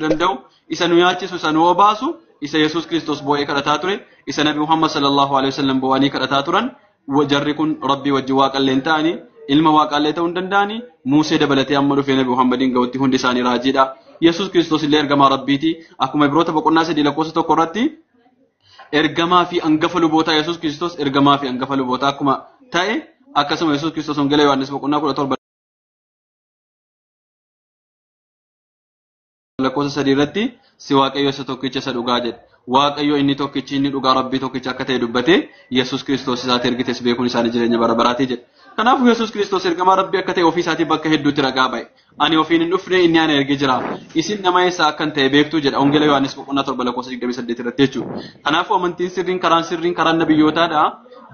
danda'u, isa nu nyaachisu, isa nu obaasu, isa Yesuus Kiristoos boo'ee kadhataa ture, isa Nabi Muhammad sallallahu alaihi wasallam boo'anii kadhataa turan, jarri kun Rabbii wajjin waaqallee hin ta'anii, ilma waaqaallee ta'uu hin danda'anii, Musee dabalatee amma dhufee Nabi Muhammadiin ga'utti hundi isaanii raajiidha. Yesuus Kiristoos illee ergamaa Rabbiiti. Akkuma Ibroota boqonnaa 3 lakkoofsa 1 irratti ergamaa fi hangafa lubootaa Yesuus Kiristoos ergamaa fi hangafa lubootaa akkuma ta'e, akkasuma Yesuus Kiristoos Wangeela Yohaannis boqonnaa 17 lakkoofsa 3 irratti si Waaqayyo isa tokkicha isa dhugaa jedhe. Waaqayyo inni tokkichi inni dhugaa Rabbii tokkicha akka ta'e dubbatee Yesuus Kiristoos isaatti ergites beekuun isaanii jireenya bara baraatii jedhe. Kanaafuu Yesuus Kiristoos ergamaa Rabbii akka ta'e ofii isaatii bakka hedduutti ragaa ba'e. Ani ofiin hin dhufne, inni ana ergee jira. Isin nama eessaa akkan ta'e beektu jedha. Wangeela Yohaannis boqonnaa 7 lakkoofsa 28 irratti jechuudha. Kanaafuu amantiin sirriin, karaan sirriin, karaan nabiyyootaadha.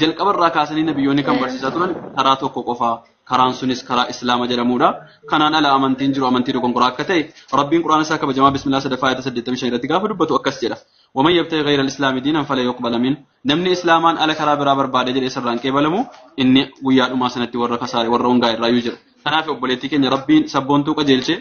Jalqaba irraa kaasanii nabiyyoonni kan barsiisaa turan karaa tokko qofa. Karaan sunis karaa Islaama jedhamudha. Kanaan ala amantiin jiru amantii dogongoraa akka ta'e Rabbiin Quraana isaa kabajamaa Bismillah sadaffaa ayata 85 irratti gaafa dubbatu akkas jedha. ومن يبتغي غير الإسلام دينا فلا يقبل منه. Namni Islaamaan ala karaa biraa barbaade jedhe isarraan qeebalamu, inni guyyaa dhumaa sanatti warra kasaare, warra hongaa irraayyuu jira. Kanaaf obboleettii keenya Rabbiin sabboontuu qajeelche,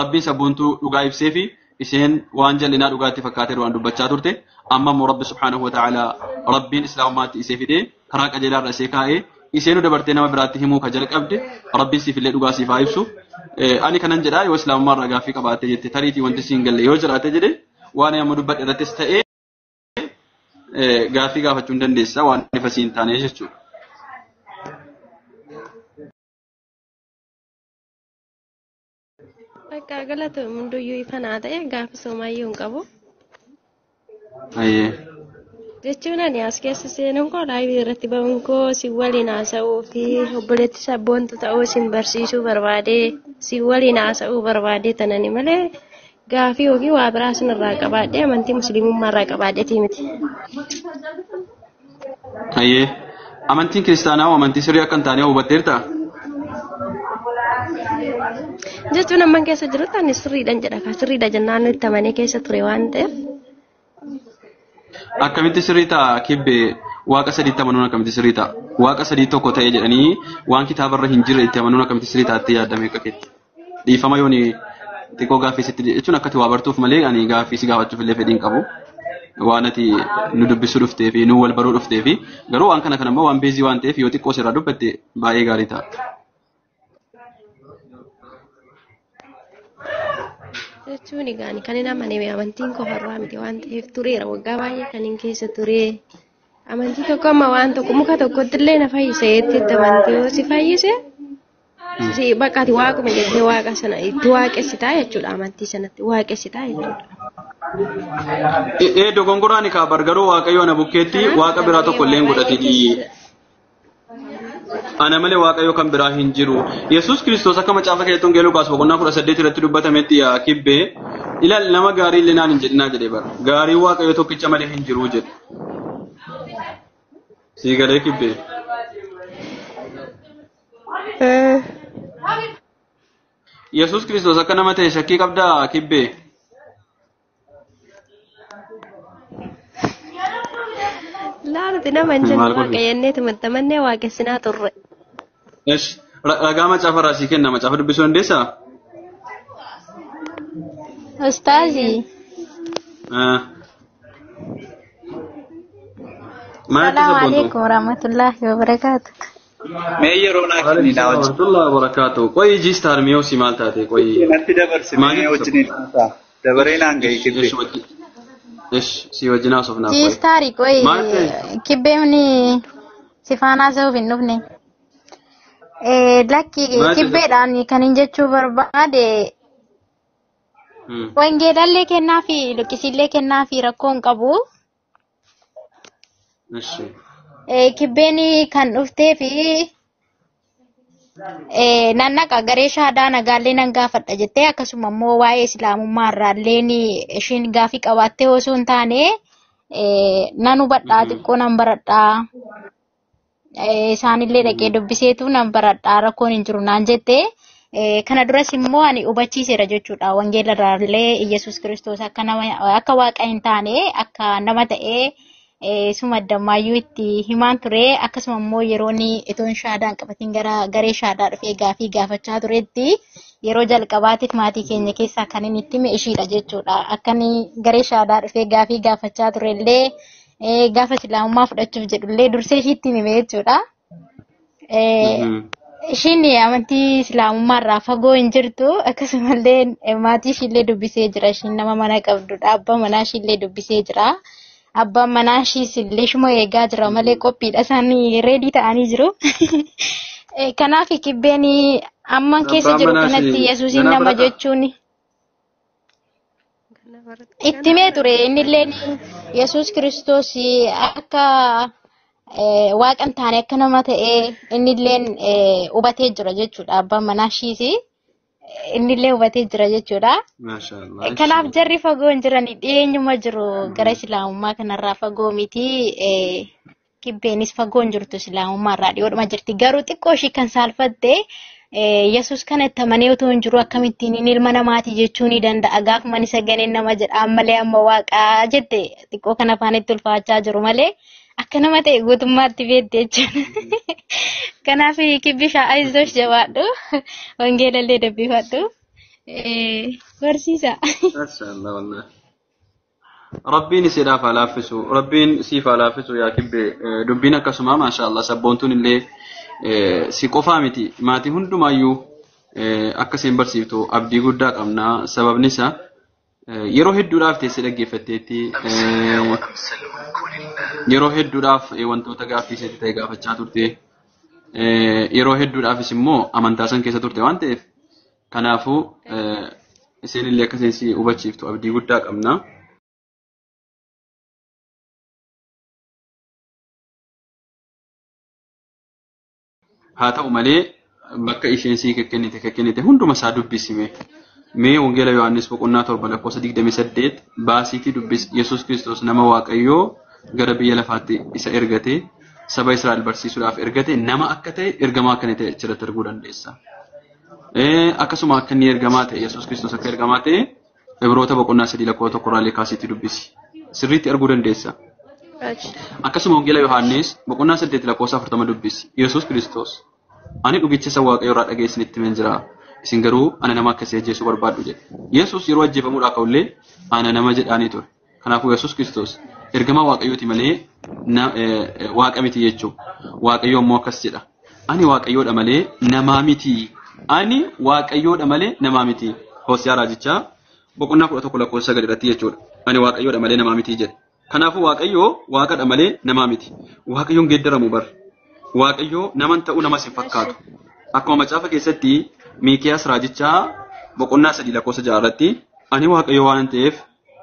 Rabbiin sabboontuu dhugaa ibsee fi isheen waan jal'inaa dhugaatti fakkaatee waan dubbachaa turte, amma immoo Rabbi subhaanahu wa ta'ala Rabbiin Islaamummaatti isee fidee karaa qajeelaa irra isee kaa'ee ishee nu dabartee nama biraatti himuu ka jalqabde, Rabbiin siif illee dhugaa siif haa ibsu. Ani kanan jedhaa, yoo Islaamummaa irraa gaaffii qabaatte jette, tariitii wanti siin galle yoo jiraate jedhe, waan amma dubbadhe irrattis ta'ee gaaffii gaafachuu hin dandeessa, waan ifa siin taane jechuudha. Bakka galata hunduyyuu ifa naa ta'e, gaaffii somaayyuu hin qabu. Ayyee. Jechuun ani as keessa seenuun koo, live irratti ba'uun koo, si waliin haasa'uu fi obboleetti sabboontu ta'uu isin barsiisuu barbaadee, si waliin haasa'uu barbaadee tanani malee gaafii yookiin waa biraa isin irraa qabaadhee, amantii musliimummaa irraa qabaadheetii miti. Ayyee. Amantiin kiristaanaa hoo amantii sirrii akka hin taane hubatteertaa? Jechuun amman keessa jirutti ani sirriidhan jedha kaa, sirriidha jennaan itti amanee keessa ture waan ta'eef. Akkamitti sirrii ta'a kibbee? Waaqa sadiitti amanuun akkamitti sirrii ta'a? Waaqa sadii tokko ta'e jedhanii waan kitaabarra hin jirre itti amanuun akkamitti sirrii ta'a yaadame akka keetti? Dhiifama yooni xiqqoo gaaffii sitti jechuun akkati waa bartuuf malee ani gaaffii si gaafachuuf illee fedhii hin qabu. Waan ati nu dubbisuu dhuftee fi nu wal baruu dhuftee fi garuu waan kana immoo waan beezii waan ta'eef yoo xiqqoo sirraa dubbatte baay'ee gaarii ta'a. Jechuun egaa ani kan hin amane amantiin koo har'aa miti waan ta'eef, tureera, waggaa baay'ee kan hin keessa ture. Amantii tokko amma waan tokko muka tokkotti illee na fayyise jettee itti amante, yoo si fayyise si bakka ati waaquma jettee waaqa sana itti waaqessitaa jechuudha, amantii sanatti waaqessitaa jechuudha. Ee, dogongoraan kaa bar, garuu Waaqayyo ana bukkeetti Kanaaf waaqa biraa tokko illee hin waa baay'ee godhatini. keessa Ana malee Waaqayyo kan biraa hin jiru. Yesuus Kiristoos akka macaafa keessatti Wangeela Luqaas boqonnaa 18 irratti dubbatametti, yaa kibbee, ilaal, nama gaarii illee naan hin jedhinaa jedhee bara. Gaarii Waaqayyo tokkicha malee hin jiru jedhe. Sii galee kibbee? Yesuus Kiristoos akka nama ta'e shakkii qabdaa kibbee? Laa, nuti nama hin jennu. Maal waaqa godhu? jenneetu maxxamannee waaqessinaa turre. Esh, ragaa macaafa irraa sii kenna, macaafa dubbisuu dandeessaa? Ustaazi, Ah. Maal itti Salaamu sabboontu? alaikum warahmatullahi wabarakatuh. Mee yeroo naa Waalaikum kenni naa salaam wajjin. warahmatullahi wabarakatuh. Qoyi jiistaar miyoo si maal taate qoyi. Natti dabarsi mee Maaliif wajjin haasaa. Dabaree naan gahi kibbee. Esh wajjin. Esh si wajjin haasofnaa qoyi. Jiistaari qoy Maal ta'e? kibbeemni si faana haasa'uuf hin dhufne. Lakki, Maal ta'e? kibbeedhaan kan hin jechuu barbaade wangeelallee kennaa fi luqqisiillee kennaa fi rakkoo hin qabu. Eshi. Kibbeen kan dhuftee fi nan naqa garee shaadaa nagaallee nan gaafadha jettee, akkasuma immoo waa'ee islaamummaa irraallee ishiin gaafii qabaattee osoo hin taane, nan hubadhaa, xiqqoo nan baradhaa, isaanillee dhaqee dubbiseetu nan baradhaa, rakkoon hin jiru naan jette. Kana duras immoo ani hubachiiseera jechuudha, wangeela irraallee Iyyasuus Kiristoos akka nama, akka waaqa hin taane, akka nama ta'ee suma addamaayyuu itti himaan ture. Akkasuma immoo yeroon itoon shaadaan qabatiin gara garee shaadaa dhufee gaafii gaafachaa turetti Yeroo jalqabaatiif maatii keenya keessaa kan inni itti hime ishiidha jechuudha. Akka inni garee shaadaa dhufee gaafii gaafachaa turellee gaafa islaamummaa fudhachuuf jedhullee dursee ishiitti hime jechuudha. Ishiin amantii islaamummaa irraa fagoo hin jirtu akkasumallee maatii ishiillee dubbisee jira. Ishiin nama mana qabdudha. Abbaa manaa ishiillee dubbisee jira. Abbaan manaa ishiis illee ishuma eegaa jira malee qophiidha. Isaan reedii ta'anii jiru. Kanaaf kibbeen amma keessa jiru kanatti Yesuusiin nama jechuun itti himee ture. Innillee Yesuus Kiristoos akka waaqa hin taane akka nama ta'ee innilleen hubatee jira jechuudha. Abbaan manaa ishiis innillee hubatee jira jechuudha. Kanaaf jarri fagoo hin jiran dhiyeenyuma jiru gara islaamummaa kanarraa fagoo miti. Kibbeenis fagoo hin jirtu islaamummaa irraa dhiyoodhuma jirti. Garuu xiqqoo ishii kan saalfatte Yesuus kana itti amanee otoo hin jiru akkamittiin inni ilma namaati jechuu ni danda'a. Gaafuma isa ganeen nama jedha malee amma waaqaa jette xiqqoo kana afaan itti ulfaachaa jiru malee akka nama ta'e guutummaatti beekte jechuudha. Kanaaf kibbishaa ayizosh jabaadhu. Wangeelallee dubbifadhu. Barsiisa. Mashallah wallahi. Rabbiin isiidhaaf haa laaffisu. Rabbiin siif haa laaffisu yaa kibbee. Dubbiin akkasuma maashaallah sabboontuun illee si qofaa miti. Maatii hundumaayyuu akka isheen barsiiftu abdii guddaa qabna. Sababni isaa yeroo hedduudhaaf teessee dhaggeeffatteetti yeroo hedduudhaaf wantoota gaaffii isheetti ta'e gaafachaa turte. Yeroo hedduudhaafis immoo amantaa san keessa turte waan ta'eef kanaafuu isheen illee akka isheen si hubachiiftu abdii guddaa qabna. Haa ta'u malee bakka isheen sii kennite hunduma isaa dubbisime. Mee Wangeela Yohaannis boqonnaa 7 lakkoofsa 28 baasiitii dubbisi. Yesuus Kiristoos nama Waaqayyoo gara biyya lafaatti isa ergate saba Israa'el barsiisuudhaaf ergate nama akka ta'e ergamaa akka ta'e achirratti arguu dandeessa. Akkasuma akka inni ergamaa ta'e Yesuus Kiristoos akka ergamaa ta'e Ibroota boqonnaa 3 lakkoofsa 1 irraallee kaasiitii dubbisi. Sirriitti arguu dandeessa. Akkasuma Wangeela Yohaannis boqonnaa 8 lakkoofsa 40 dubbisi. Yesuus Kiristoos ani dhugicha isa Waaqayyo irraa dhageessinitti himeen jira. Isin garuu ana nama akkasii ajjeesuu barbaaddu jedhe. Yesuus yeroo ajjeefamuudhaa ka'ullee ana nama jedhaanii ture. Kanaafuu Yesuus Kiristoos ergamaa Waaqayyooti malee waaqa miti jechuudha. Waaqayyo immoo akkas jedha. Ani Waaqayyoodha malee namaa miti. Ani Waaqayyoodha malee namaa miti. Hoosiyaa raajichaa boqonnaa 11 lakkoofsa 9 irratti jechuudha. Ani Waaqayyoodha malee namaa miti jedhe. Kanaafuu Waaqayyo waaqadha malee namaa miti. Waaqayyoon geeddaramu bar. Waaqayyo naman ta'uu namas hin fakkaatu. Akkuma macaafa keessatti Miikiyaas raajichaa boqonnaa 3 lakkoofsa 6 irratti ani Waaqayyo waan ta'eef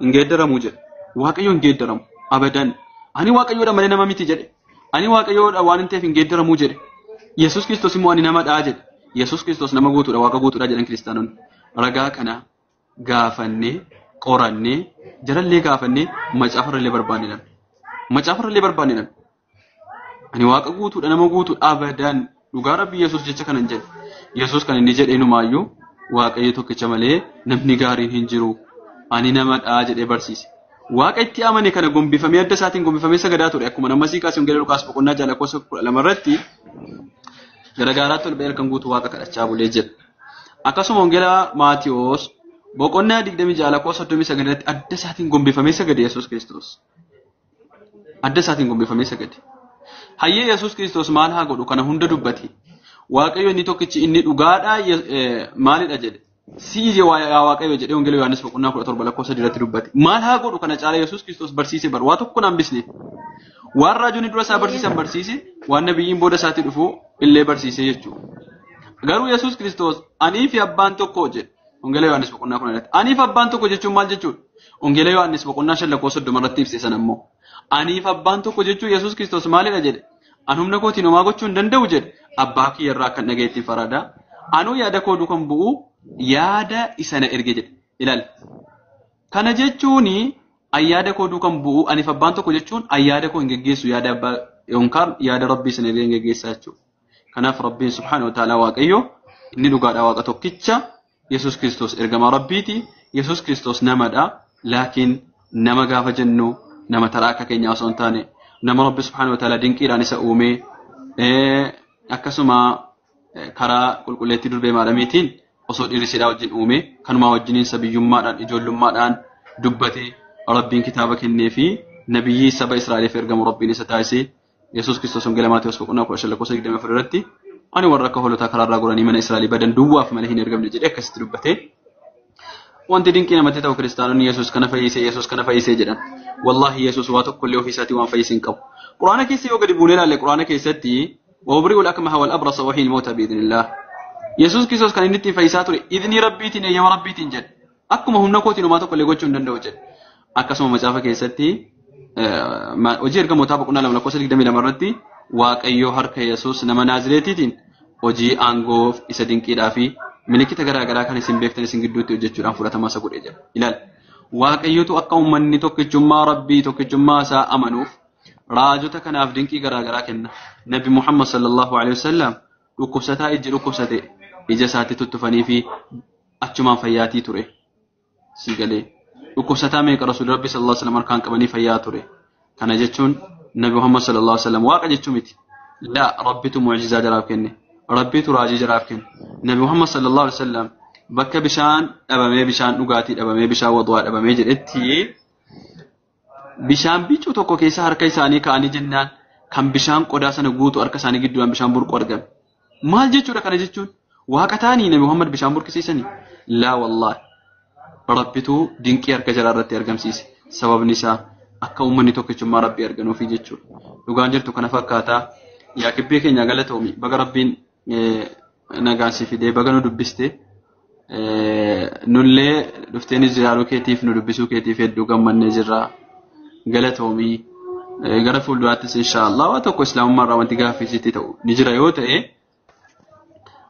hin geeddaramu jedhe. Waaqayyo hin geeddaramu abadan. Ani Waaqayyoodha malee nama miti jedhe. Ani Waaqayyoodha waan ta'eef hin geeddaramu jedhe. Yesuus Kiristoos immoo ani namadha jedhe. Yesuus Kiristoos nama guutuudha waaqa guutuudha jedhan kiristaanonni. Ragaa kana gaafannee qorannee jarallee gaafannee macaafarrallee barbaanne dhabne. Macaafarrallee barbaanne dhabne. Ani waaqa guutuudha nama guutuudha abadan dhugaa Rabbi Yesuus jecha kana hin jedhe. Yesuus kan inni jedhe inumaayyuu Waaqayyo tokkicha malee namni gaariin hin jiru. Ani namadha jedhee barsiise. Waaqa itti amane kana gombifamee adda isaatiin gombifamee sagadaa ture. Akkuma nama sii kaasee Wangeela Luqaas boqonnaa 6 lakkoofsa 12 irratti gara gaaraatti ol ba'ee halkan guutuu waaqa kadhachaa bulee jedha. Akkasuma Wangeela Maatiyoos boqonnaa 26 lakkoofsa 39 irratti adda isaatiin gombifamee sagade Yesuus Kiristoos. Adda isaatiin gombifamee sagade. Hayyee Yesuus Kiristoos maal haa godhu kana hunda dubbate. Waaqayyo inni tokkichi inni dhugaadha maalidha jedhe. Si'i yaa Waaqayyo jedhee Wangeela Yohaannis boqonnaa 17 lakkoofsa 3 irratti dubbate. Maal haa godhu kana caala Yesuus Kiristoos barsiise bar waa tokko naan bisne. Waan raajonni dura isaa barsiisan barsiise waan nabiyyiin booda isaatti dhufu illee barsiise jechuudha. Garuu Yesuus Kiristoos anii fi abbaan tokko jedhe. Wangeela Yohaannis boqonnaa 10 irratti. Anii fi abbaan tokko jechuun maal jechuudha? Wangeela Yohaannis boqonnaa 5 lakkoofsa 30 irratti ibse sana immoo. Anii fi abbaan tokko jechuun Yesuus Kiristoos maalidha jedhe? An humna kootiin homaa gochuu hin danda'u jedhe. Abbaa kiyya irraa akkan dhagayetti farada. Anuu yaada koo duukan bu'u yaada isa na erge jedhe. Ilaali. Kana jechuun yaada koo duukan bu'u aniif abbaan tokko jechuun yaada koo hin geggeessu yaada abbaa yookaan yaada Rabbii sana ergee hin geggeessaa jechuudha. Kanaaf Rabbiin subhaanahu wa ta'ala Waaqayyo inni dhugaadha waaqa tokkicha Yesuus Kiristoos ergamaa Rabbiiti. Yesuus Kiristoos namadha. Laakiin nama gaafa jennu nama taraa akka keenyaa osoo hin taane nama Rabbi subhaanahu wa ta'ala dinqiidhaan isa uume akkasuma karaa qulqulleettii durbee maadhamiitiin Osoo dhiirri siidhaa wajjin uume kanumaa wajjiniin sabiyyummaadhaan ijoollummaadhaan dubbatee Rabbiin kitaaba kennee fi nabiyyii saba Israa'eliif ergamu Rabbiin isa taasisee Yesuus Kiristoos Wangeela Maatewos boqonnaa 15 lakkoofsa 24 irratti ani warra akka hoolotaa karaarraa goranii mana Israa'elii badan duwwaaf malee hin ergamne jedhee akkasitti dubbate. Wanti dinqii namatti ta'u kiristaanonni Yesuus kana fayyisee Yesuus kana fayyisee jedhan. Wallaahi Yesuus waa tokko illee ofii isaatii waan fayyise hin qabu. Quraana keessa yoo gadi buunee ilaalle Quraana keessatti وأبرئ الأكمه والأبرص وأحيي الموتى بإذن الله. Yesuus Kiristoos kan inni ittiin fayyisaa ture idnii Rabbiitiin eeyyama Rabbiitiin jedhe. Akkuma humna kootiin homaa tokko illee gochuu hin danda'u jedhe. Akkasuma macaafa keessatti hojii ergamootaa boqonnaa 2 lakkoofsa 22 irratti Waaqayyo harka Yesuus nama Naazireetiitiin hojii aangoo isa dinqiidhaa fi milikita garaa garaa kan isin beektan isin gidduutti hojjechuudhaan fudhatama isa godhee jira. Ilaali. Waaqayyotu akka uummanni tokkichummaa Rabbii tokkichummaa isaa amanuuf raajota kanaaf dinqii garaa garaa kenna. Nabi Muhammad sallallahu alaihi wasallam dhukkubsataa ijji dhukkubsate ija isaatti tuttufanii fi achumaan fayyaatii ture. Si galee dhukkubsataa meeqa Rasuulli Rabbi sallallahu alaihi wasallam harkaan qabanii fayyaa ture. Kana jechuun Nabi Muhammad sallallahu alaihi wasallam waaqa jechuu miti. Laa Rabbitu mu'jizaa jaraaf kenne. Rabbitu raajii jaraaf kenne. Nabi Muhammad sallallahu alaihi wasallam bakka bishaan dhabamee bishaan dhugaatii dhabamee bishaan wadu'aa dhabamee jedhetti bishaan bicuu tokko keessa harka isaanii kaa'anii jennaan kan bishaan qodaa sana guutu harka isaanii gidduudhaan bishaan burqu argame. Maal jechuudha kana jechuun? Waaqa ta'anii Nabi Muhammad bishaan burqisiisanii? Laa wallaahi. Rabbitu dinqii harka jaraa irratti argamsiise. Sababni isaa akka uummanni tokkichummaa Rabbii arganuufi jechuudha. Dhugaan jirtu kana fakkaataa yaa kibbee keenya galatoomi baga Rabbiin nagaan si fidee baga nu dubbiste nullee dhufteenis jiraaruu keetiif nu dubbisuu keetiif hedduu gammannee jirra. Galatoomii gara fuulduraattis inshaallah waa tokko islaamummaa irraa wanti gaaffii sitti ta'u ni jira yoo ta'e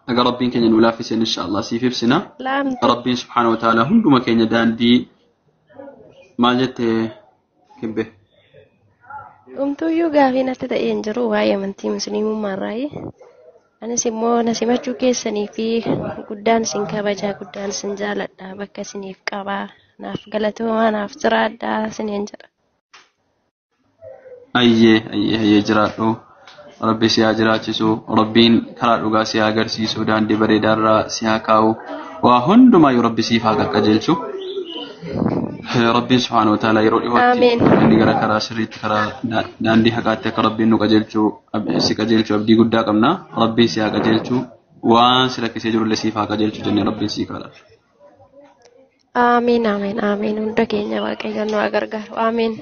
aga Rabbiin keenya nu laaffiseen inshaallah siif ibsina. Rabbiin subhaanahu wa ta'ala hunduma keenya daandii maal jette kibbe? Dhumtuyyuu gaafii natti ta'ee hin jiru waa'ee amantii musliimummaa irraayi. Anis immoo na simachuu keessanii fi guddaan isin kabajaa guddaan isin jaaladha bakka isiniif qabaa naaf galatoomaa naaf jiraadhaa isiniin jedha. Ayyee ayyee ayyee jiraadhu. Rabbi si haa jiraachisu. Rabbiin karaa dhugaa si haa agarsiisu. Daandii bareedaarraa si haa kaa'u. Waa hundumaayyuu Rabbi siif haa qaqqajeelchu. Rabbiin subhaanahu wa ta'ala yeroo dhihootti inni gara karaa sirriitti karaa daandii haqaatti akka Rabbiin nu qajeelchu si qajeelchu abdii guddaa qabna. Rabbiin si haa qajeelchu. Waan si rakkisee jirullee siif haa qajeelchu jennee Rabbiin sii kadhata. Aamiin aamiin aamiin hunda keenya Waaqayyoon nu haa gargaaru. Aamiin.